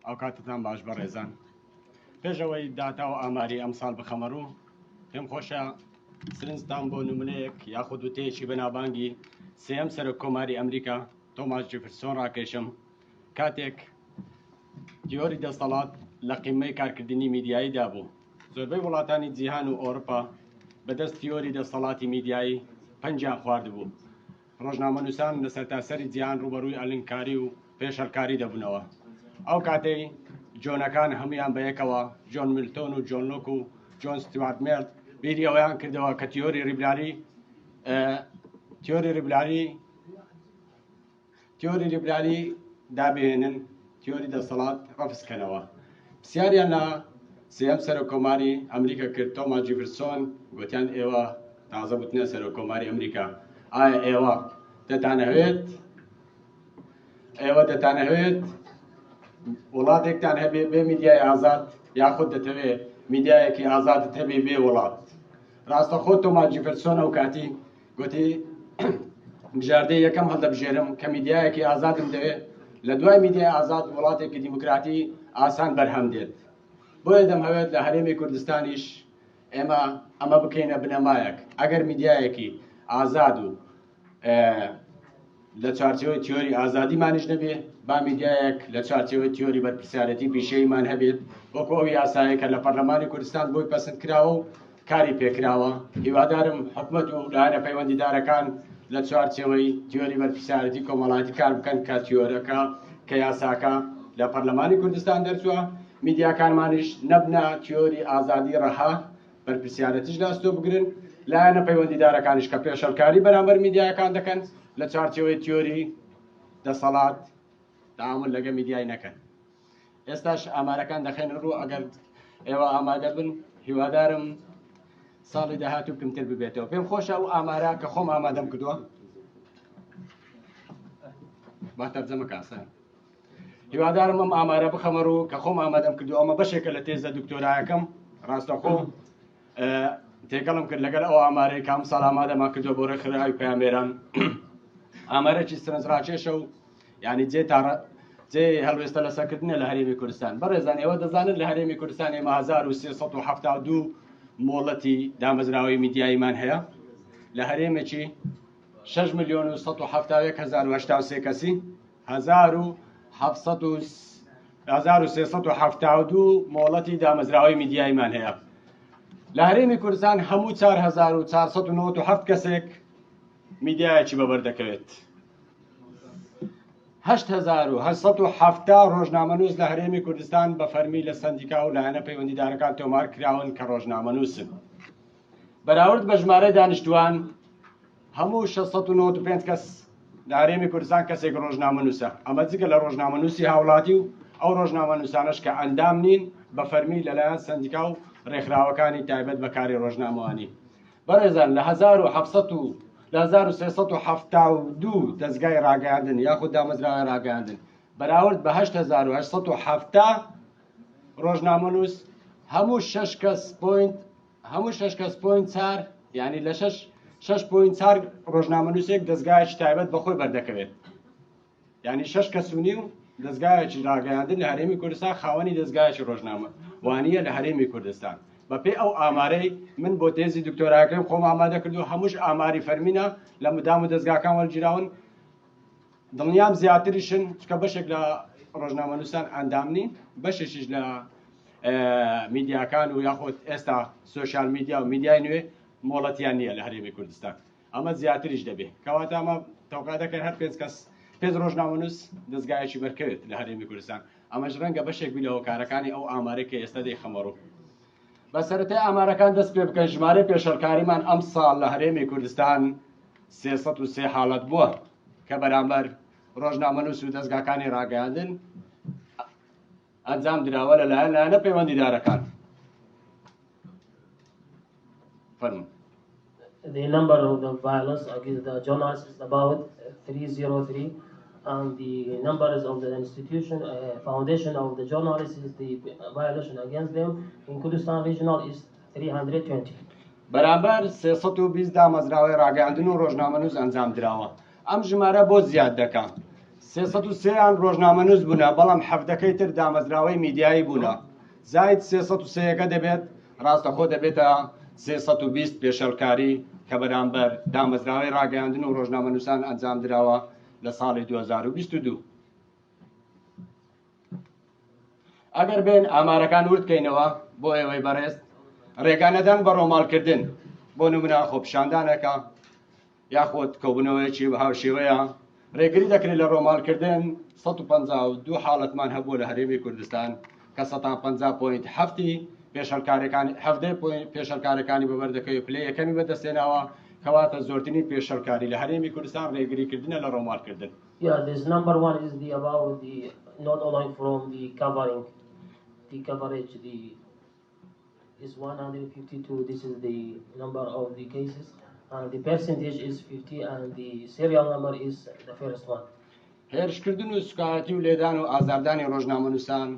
ئەوکاتتان باش بەڕێزان. پێش ئەوەی داتا و ئاماری ئەمساڵ بخەمە ڕوو، پێم خۆشە سرنجتان بۆ نمونەیەک یاخود وتەیەکی بەناوبانگی سێیەم سەرۆک کۆماری ئەمریکا تۆماس جیفرسۆن ڕاکێشم کاتێک تیۆری دەستەڵات لە قیمەی کارکردنی میدیاییدا بوو. زۆربەی وڵاتانی جیهان و ئەوروپا بەدەست تیۆری دەستەڵاتی میدیایی پەنجیان خواردبوو. ڕۆژنامەنووسان لە سەرتاسەری جیهان ڕووبەڕووی ئالنگکاری و پێشەلکاری دەبوونەوە. ئەو کاتەی جۆنەکان هەموویان بەیەکەوە، جۆن میلتۆن و جۆن لۆک و جۆن ستیوارت مێڵ، بیری ئەوەیان کردەوە کە تیۆری ڕیبرالی تیۆری ڕیبرالی تیۆری لیبرالی دابهێنن، تیۆری دەسەڵات ڕەفز کەنەوە. پرسیاریان لە سێیەم سەرۆک کۆماری ئەمریکا کرد، تۆماس جیفرسۆن، گوتیان ئێوە تازە بوتنە سەرۆک کۆماری ئەمریکا، ئایا ئێوە دەتانەوێت ئێوە دەتانەوێت وڵاتێکتان هەبێ بێ میدیای ئازاد یاخود دەتەوێ میدیایەکی ئازادت هەبێ بێ وڵات؟ ڕاستەخۆ تۆماس جیفرسۆن ئەو کاتی گوتی بژاردەی یەکەم هەڵدەبژێرم کە میدیایەکی ئازادم دەوێت، لە دوای میدیای ئازاد وڵاتێکی دیموکراتی ئاسان بەرهەم دێت. بۆیە دەمهەوێت لە هەرێمی کوردستانیش ئێمە ئەمە بکەینە بنەمایەک، ئەگەر میدیایەکی ئازاد و لە چوارچێوەی تیۆری ئازادیمانیش نەبێ، با میدیایەک لە چوارچێوەی تیۆری بەرپرسیارێتی پیشەییمان هەبێت، وەکو ئەو یاسایە کە لە پەرلەمانی کوردستان بۆی پەسند کراوە و کاری پێکراوە، هیوادارم حکومەت و لایەنە پەیوەندیدارەکان لە چوارچێوەی تیۆری بەرپرسیارێتی کۆمەڵایەتی کار بکەن کە تیۆرەکە کە یاساکە لە پەرلەمانی کوردستان دەرچووە، میدیاکانمانیش نەبنە تیۆری ئازادی ڕەها، بەرپرسیارێتیش لە ئەستۆ بگرن، لایەنە پەیوەندیدارەکانیش کە پێشەلکاری بەرامبەر میدیاکان دەکەن لە چوارچێوەی تیۆری دەسەڵات تەعامول لەگە میدیای نەکەن. ئێستاش ئامارەکان دەخەینە ڕوو ئەگەر ئێوە ئامادە بن، هیوادارم ساڵی داهاتوو کەمتر ببێتەوە. پێم خۆشە ئەو ئامارە کە خۆم ئامادەم کردووە با تەرجەمە کاسە. هیوادارم ئەم ئامارە بخەمە ڕوو کە خۆم ئامادەم کردو، ئەمە بەشێکە لە تێزە دکتۆرایەکەم، ڕاستەخۆ تێکەڵم کرد لەگەڵ ئەو ئامارەی کام ساڵ ئامادەمان کردووە بۆ ڕێکخراوی پەیامێران. ئامارێکی سەرنجڕاکێشە و یعنی جێ تا جێ هەڵوێستە لەسەرکردنە لە هەرێمی کوردستان. بەڕێزان ئێوە دەزانن لە هەرێمی کوردستان ئێمە 1372 مۆڵەتی دامەزراوەی میدیاییمان هەیە لە هەرێمێکی 6 میلیۆن و 171 هەزار و 83 کەسی، 1372 مۆڵەتی دامەزراوەی میدیاییمان هەیە لە هەرێمی کوردستان. هەموو 4497 کەسێک میدیایەکی بەبەر دەکەوێت. 8870 ڕۆژنامەنووس لە هەرێمی کوردستان بە فەرمی لە سەندیکا و لایەنە پەیوەندیدارەکان تۆمار کراون کە ڕۆژنامەنووسن. بەراورد بە ژمارەی دانیشتوان هەموو 695 کەس لە هەرێمی کوردستان کەسێک ڕۆژنامەنووسە. ئەمە جگە لە ڕۆژنامەنووسی هاوڵاتی و ئەو ڕۆژنامەنووسانەش کە ئەندام نین بە فەرمی لەلایەن سەندیکا و ڕێکخراوەکانی تایبەت بە کاری ڕۆژنامەوانی. بەڕێزان لە 1700 و لە 1372 دەزگای ڕاگەیاندن یاخود دامەزراوەی ڕاگەیاندن بەراورد بە 8870 ڕۆژنامەنووس، هەموو 6 کەس point هەموو 6 کەس point 4، یعنی لە 6 6.4 ڕۆژنامەنووسێک دەزگایەکی تایبەت بە خۆی بەردەکەوێت. یعنی 6 کەس و نیو دەزگایەکی ڕاگەیاندن لە هەرێمی کوردستان خاوەنی دەزگایەکی ڕۆژنامە وانییە لە هەرێمی کوردستان. بەپێی ئەو ئامارەی من بۆ تێزی دکتۆراکەیم خۆم ئامادە کردو، هەمووش ئاماری فەرمینە لە مدام و دەزگاکان وەرگیراون، دڵنیام زیاتریشن چکە بەشێک لە ڕۆژنامەنووسان ئەندام نین، بەشێکیش لە میدیاکان و یاخود ئێستا social media و میدیای نوێ مۆڵەتیان نییە لە هەرێمی کوردستان، ئەمە زیاتریش دەبێت. کەواتە ئەمە تەوقع دەکەن هەر پێنج کەس پێنج ڕۆژنامەنووس دەزگایەکی بەرکەوێت لە هەرێمی کوردستان. ئەمەش ڕەنگە بەشێک بی لە هۆکارەکانی ئەو ئامارەی کە ئێستا دەیخەمە ڕوو. بە سەرەتای ئامارەکان دەست پێ بکەن، ژمارەی پێشەڵکاریمان ئەم ساڵ لە هەرێمی کوردستان 303 حاڵەت بووە کە بەرامبەر ڕۆژنامەنووس و دەزگاکانی ڕاگەیاندن ئەنجام دراوە لەلایەن لایەنە پەیوەندیدارەکان. فەرموو. The number of the violence against the journalists is about 303, and the numbers of the institution foundation of the journalists is the violation against them in Kurdistan regional is 320. بەرامبەر 320 دامەزراوەی ڕاگەیاندن و ڕۆژنامەنووس ئەنجام دراوە. ئەم ژمارە بۆ زیاد دەکا؟ 303 یان ڕۆژنامەنووس بوونە، بەڵام 17ەکەی تر دامەزراوەی میدیایی بوونە. زاید 303ەکە دەبێت، ڕاستەخۆ دەبێتە 320 پێشێلکاری کە بەرامبەر دامەزراوەی ڕاگەیاندن و ڕۆژنامەنووسان ئەنجام دراوە لە ساڵی 2022. ئەگەر بێن ئامارەکان ورد کەینەوە بۆ ئێوەی بەڕێز، ڕێگانەدان بە ڕۆماڵکردن، بۆ نمونە خۆپیشاندانەکە یاخود کۆبوونەوەیەکی هاوشێوەیە ڕێگری دەکرێت لە ڕۆماڵکردن، 152 حاڵەتمان هەبووە لە هەرێمی کوردستان کە 50.7% پێشەلکارەکانی 17 پێشەلکارەکانی بەبەر دەکەوێت، پلەی یەکەمی بەدەستێناوە، کەواتە زۆرترین پێشەلکاری لە هەرێمی کوردستان ڕێگریکردنە لە ڕۆماڵکردن. Yeah, this number one is the about the not only from the covering, the coverage, the is 152. This is the number of the cases, and the percentage is 50, and the serial number is the first one. هێرشکردن و سوکایەتی و لێدان و ئازاردانی ڕۆژنامەنووسان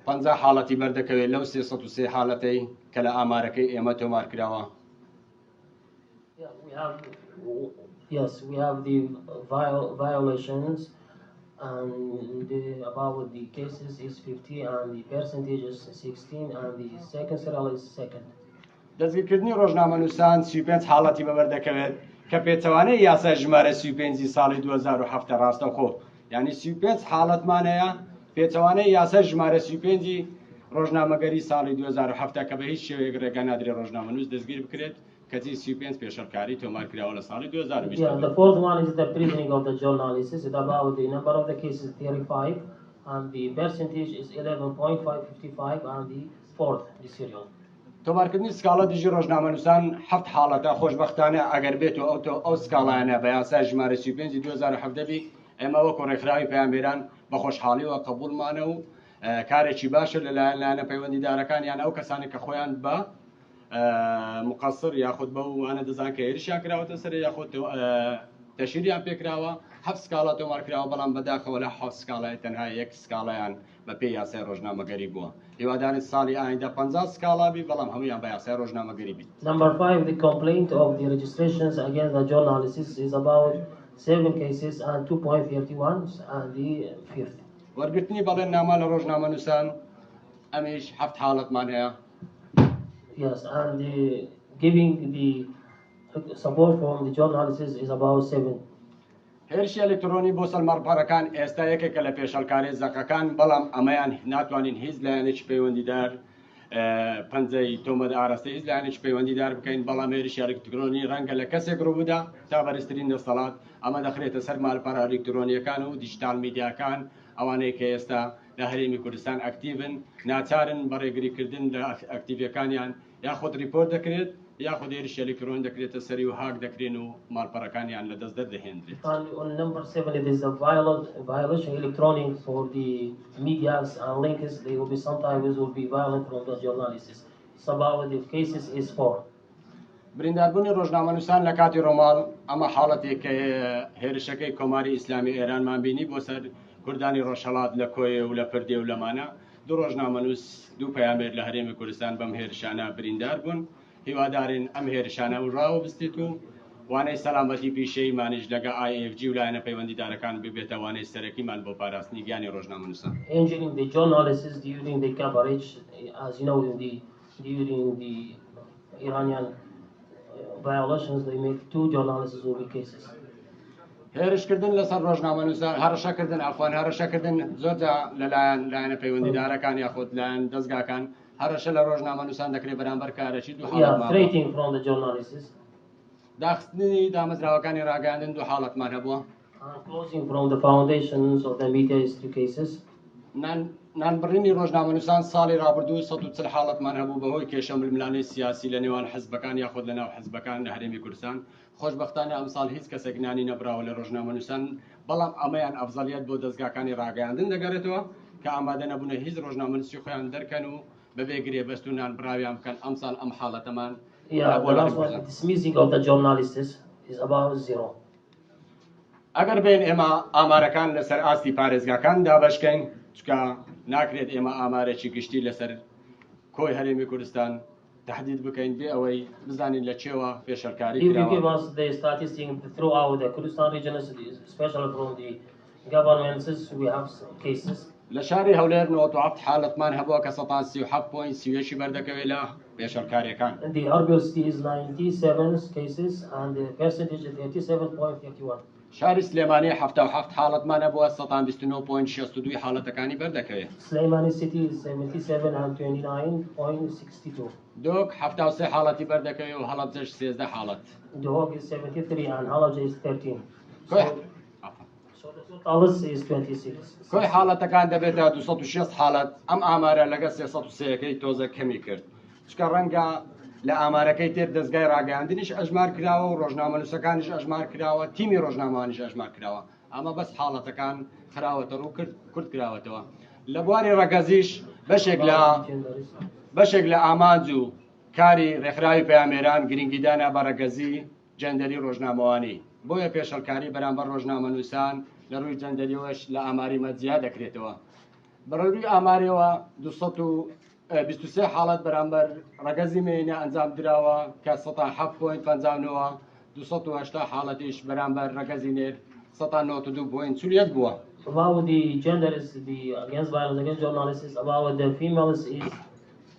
50 حاڵەتی بەردەکەوێت لەو 303 حاڵەتەی کە لە ئامارەکەی ئێمە تۆمار کراوە. Yeah, we have, yes, we have the violations and the about the cases is 50 and the percentage is 16 and the second serial is second. دەستگیرکردنی ڕۆژنامەنووسان 35 حاڵەتی بەبەر دەکەوێت کە پێچەوانەی یاسای ژمارە 35 ساڵی 2007 ڕاستەوخۆ، یعنی 35 حاڵەتمان هەیە پێچەوانەی یاسای ژمارە 35 ڕۆژنامەگەری ساڵی 2007 کە بە هیچ شێوەیەک ڕێگا نادرێت ڕۆژنامەنووس دەستگیر بکرێت، کەچی 35 پێشەلکاری تۆمار کراوە لە ساڵی 2020. Yeah, the fourth one is the prisoning of the journalists. It's about the number of the cases 35 and the percentage is 11.555 and the fourth, the serial. تۆمارکردنی سکاڵا دژی ڕۆژنامەنووسان 7 حاڵەتە. خۆشبەختانە ئەگەر بێت و ئەو ئەو سکاڵایانە بە یاسای ژمارە 35 2017 بی، ئێمە وەکو ڕێکخراوی پەیامنێران بە خۆشحاڵیەوە قبوڵمانە و کارێکی باشە لەلایەن لایەنە پەیوەندیدارەکان یان ئەو کەسانی کە خۆیان بە مقصر یاخود بەو وانە دەزان کە هێرشیان کراوەتە سەر یاخود تەشهیریان پێکراوە، 7 سکاڵا تۆمار کراوە، بەڵام بەداخەوە لە 7 سکاڵای تەنها یەک سکاڵایان بە پێی یاسای ڕۆژنامەگەری بووە. هیوادارین ساڵی ئایندە 50 سکاڵا بی، بەڵام هەمویان بە یاسای ڕۆژنامەگەری بیت. Number five, the complaint of the registrations against the journalists is about seven cases and 2.31 and the fifth. وەرگرتنی بەڵێن نامە لە ڕۆژنامەنووسان ئەمیش 7 حاڵەتمان هەیە. Yes, and the giving the support from the journalists is about seven. هێرشی ئەلکترۆنی بۆ سەر ماڵپەڕەکان ئێستا یەکێکە لە پێشەلکاری زەقەکان، بەڵام ئەمەیان ناتوانین هیچ لایەنێکی پەیوەندیدار پەنجەی تۆمەت ئاراستەی هیچ لایەنێکی پەیوەندیدار بکەین، بەڵام هێرشی ئەلکترۆنی ڕەنگە لە کەسێک ڕووبدا تا بەرزترین دەسەڵات. ئەمە دەخرێتە سەر ماڵپەڕە ئەلکترۆنیەکان و دیجیتال میدیاکان، ئەوانەی کە ئێستا لە هەرێمی کوردستان active ن، ناچارن بە ڕێگریکردن لە ئەکتیڤەکانیان یاخود report دەکرێت یاخود هێرشی ئەلکترۆن دەکرێتە سەری و هاک دەکرێن و ماڵپەڕەکانیان لە دەست دەردەهێنرێت. And on number seven, it is a violation electronic for the medias and links. They will be sometimes will be violent from the journalists. It's about the cases is four. برینداربوونی ڕۆژنامەنووسان لە کاتی ڕۆماڵ، ئەمە حاڵەتێک کە هێرشەکەی کۆماری ئیسلامی ئێرانمان بینی بۆ سەر کوردانی ڕۆژهەڵات لە کۆیە و لە پردێ و لەمانە، دوو ڕۆژنامەنووس، دوو پەیامنێر لە هەرێمی کوردستان بەم هێرشانە بریندار بوون. هیوادارین ئەم هێرشانە و ڕاوە بستێت و وانەی سەلامەتی پیشەییمانیش لەگە IFG و لایەنە پەیوەندیدارەکان ببێتە وانەی سەرەکیمان بۆ پاراستنی گیانی ڕۆژنامەنووسان. Injuring the journalists during the coverage, as you know, in the during the Iranian violations, they make two journalists will be cases. هێرشکردن لەسەر ڕۆژنامەنووسان، هەڕەشەکردن، عەفوەن، هەڕەشەکردن زۆرجا لەلایەن لایەنە پەیوەندیدارەکان یاخود لایەن دەستگاکان هەڕەشە لە ڕۆژنامەنووسان دەکرێت بەرامبەر کارەکی، دوو Yeah, حاڵەتمان هەبووە. threatening from the journalists. داخستنی دامەزراوەکانی ڕاگەاندن دوو حاڵەتمان هەبووە. And closing from the foundations of the media is two cases. نانبڕینی ڕۆژنامەنووسان ساڵی ڕابردوو 140 حاڵەتمان هەبوو بەهۆی کێشە ململانەی سیاسی لە نێوان حزبەکان یاخود لە ناو حزبەکان لە هەرێمی کوردستان. خۆشببختانە ئەمساڵ هیچ کەسێک نانی نەبراوە لە ڕۆژنامەنووسان، بەڵام ئەمەیان ئەفزەلیت بۆ دەستگاکانی ڕاگەیاندن دەگەڕێتەوە کە ئامادە نەبوونە هیچ ڕۆژنامەنووسی خۆیان دەرکەن و بەبێ گرێبەست و نان بڕاویان بکەن. ئەمساڵ ئەم حاڵەتەمان Yeah, the last one, dismissing of the journalists is about zero. ئەگەر بێن ئێمە ئامارەکان لەسەر ئاستی پارێزگاکان دابشکەین، چکە ناکرێت ئێمە ئامارێکی گشتی لەسەر کۆی هەرێمی کوردستان تهدید بکەین بێ ئەوەی بزانین لە چێوە پێشەلکاری If you give us the statistics throughout the Kurdistan region, especially from the Governments, we have cases. لە شاری هەولێر 97 حاڵەتمان هەبووە کە 37.31 ی بەردەکەوێت لە پێشەلکاریەکان. The Erbil city is 97 cases and the percentage is 37.31. شاری سلێمانی 77 حاڵەتمان هەبووە 29.62 حاڵەتەکانی بەردەکەوێت. Slemani city is 77 and 29.62. دهۆک 73 حاڵەتی بەردەکەوێت و هەڵەبجەش 13 حاڵەت. Duhok is 73 and Halabja is 13. کۆی So the total is 26. کۆی حاڵەتەکان دەبێتە 260 حاڵەت. ئەم ئامارە لەگەڵ 303ەکەی تۆزە کەمی کرد، چکە ڕەنگە لە ئامارەکەی تر دەستگای ڕاگەیاندنیش ئەژمار کراوە و ڕۆژنامەنووسەکانیش ئەژمار کراوە، تیمی ڕۆژنامەوانیش ئەژمار کراوە. ئەمە بەس حاڵەتەکان خراوەتە ڕوو کرد کورت کراوەتەوە. لە بواری ڕەگەزیش بەشێک لە بەشێک لە ئامانج و کاری ڕێکخراوی پەیامێران گرنگیدانە بە ڕەگەزی جەندەری ڕۆژنامەوانی، بۆیە پێشەڵکاری بەرامبەر ڕۆژنامەنووسان لە ڕووی جەندەریەوەش لە ئاماری مە جیا دەکرێتەوە. بەڕووی ئامارەوە 223 حاڵەت بەرامبەر ڕەگەزی مێینە ئەنجام دراوە کە 7.59، 280 حاڵەتیش بەرامبەر ڕەگەزی نێر 92.41 بووە. About the gender is the against violence against journalists is about the females is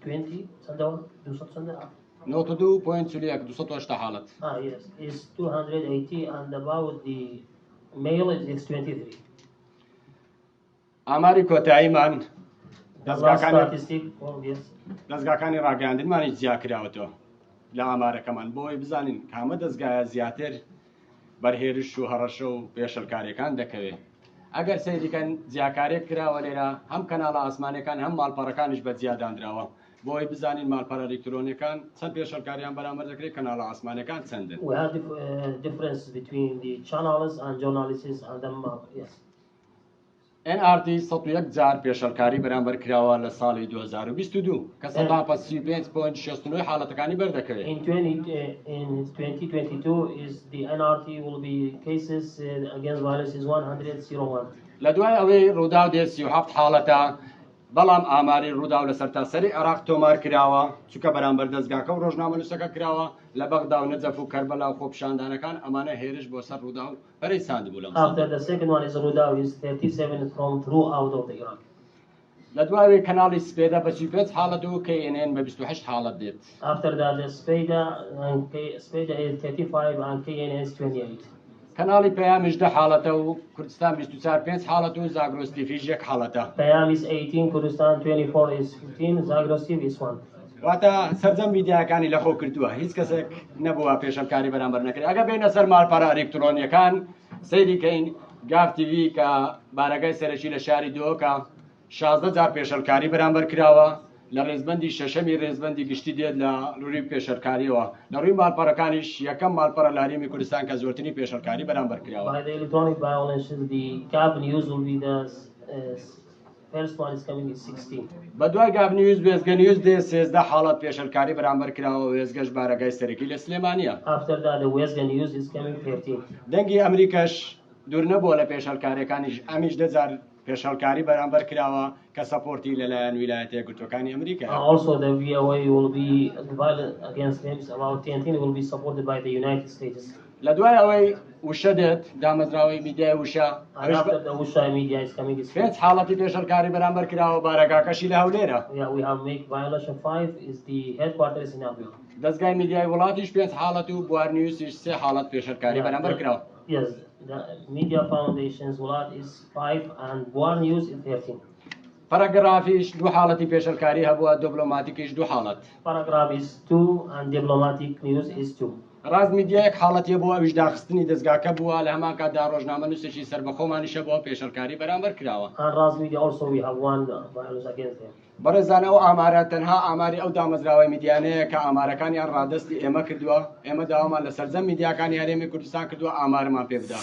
20 چەندەوە 200 چەندە؟ 92.41، 280 حاڵەت. Ah, yes, is 280 and about the male is 23. ئاماری کۆتاییمان The last statistic, oh yes. دەستگاکانی ڕاگەیاندنمانی جیا کراوەتەوە لە ئامارەکەمان بۆی بزانین کامە دەستگایە زیاتر بەرهێرش و هەڕەشە و پێشلکاریەکان دەکەوێت. ئەگەر سەیریکەن جیاکارێک کراوە لێرە، هەم کەناڵە ئاسمانەکان هەم ماڵپەڕەکانیش بە جیا دانراوە بۆی بزانین ماڵپەڕە ئەلکترۆنیەکان چەند پێشلکاریان بەرامبەر دەکرێت، کەناڵە ئاسمانەکان چەندن. We have difference between the channels and journalists and the yes. NRT 101 جار پێشلکاری بەرامبەر کراوە لە ساڵی 2022 کە 35.69 حاڵەتەکانی بەردەکەوێت. In 20 in 2022 is the NRT will be cases against violence is 101. لە دوای ئەوەی ڕووداو دێت 37 حاڵەتە، بەڵام ئاماری ڕووداو لە سەرتاسەری عێراق تۆمار کراوە، چونکە بەرامبەر دەستگاکە و ڕۆژنامەنووسەکە کراوە لە بەغدا و نەجەف و کەربەلا و خۆپیشاندانەکان ئەمانە هێرش بۆ سەر ڕووداو پەرەی ساندبوو لەم After the second one is Rudaw is 37 from throughout of the Iraq. لە دوای کەناڵی سپێدە بە 35 حاڵەت و KNN بە 28 حاڵەت دێت. After that the Speda and K, Speda is 35 and KNN is 28. کەناڵی پەیامیش 10 حاڵەتە و کوردستان 24 5 حاڵەت و زاگرۆس تیڤیش یەک حاڵەتە. Payam is 18, Kurdistan 24 is 15, Zagros TV is 1. واتە سەرجەم میدیاکانی لەخۆ کردووە، هیچ کەسێک نەبووە پێشەلکاری بەرامبەر نەکرێت. ئەگەر بێنە سەر ماڵپەڕە ئەلکترۆنیەکان سەیری کەین، گاف تیڤی کە بارەگای سەرەکی لە شاری دهۆکە 16 جار پێشەلکاری بەرامبەر کراوە، لە ڕێزبەندی شەشەمی ڕێزبەندی گشتی دێت لە ڕووی پێشەلکاریەوە. لە ڕووی ماڵپەڕەکانیش یەکەم ماڵپەڕە لە هەرێمی کوردستان کە زۆرترین پێشەلکاری بەرامبەر کراوە. By the electronic violations, the Gav News will be the first one is coming is 16. بە دوای گاف نیوز وێزگە نیوز دێ 13 حاڵەت پێشەلکاری بەرامبەر کراوە، وێزگەش بارەگای سەرەکی لە سلێمانیە. After that, the Western News is coming 13. دەنگی ئەمریکاش دوور نەبووە لە پێشەلکاریەکانیش، ئەمیش دەجار پێشەلکاری بەرامبەر کراوە کە سەپۆرتی لەلایەن ویلایەتە یەکگرتووەکانی ئەمریکا. Also, the VOA will be violent against them about 10 will be supported by the United States. لە دوای ئەوەی وشە دێت دامەزراوەی میدیای وشە And after the Usha media is coming is پێنج حاڵەتی پێشەلکاری بەرامبەر کراوە، بارەگاکەشی لە هەولێرە. Yeah, we have make violation 5 is the headquarters in Erbil. دەستگای میدیای وڵاتیش پێنج حاڵەت و بوار نیوزیش سێ حاڵەت پێشەلکاری بەرامبەر کراوە. Yes, the media foundations Wulat is 5 and Buar News is 13. پەرەگرافیش دوو حاڵەتی پێشەلکاری هەبووە، دیبلۆماتیکیش دوو حاڵەت. Paragraph is 2 and diplomatic news is 2. ڕاست میدیایەک حاڵەتیە بۆ ئەویش داخستنی دەستگاکە بووە، لە هەمان کاتدا ڕۆژنامەنووسێکی سەربەخۆمانیشە بۆ پێشەلکاری بەرامبەر کراوە. And Raz Media also we have one violence against them. بەڕێزان ئەو ئامارە تەنها ئاماری ئەو دامەزراوەی میدیانەیە کە ئامارەکانیان ڕادەستی ئێمە کردووە. ئێمە داوامان لە سەرجەم میدیاکانی هەرێمی کوردستان کردووە ئامارمان پێ بدە.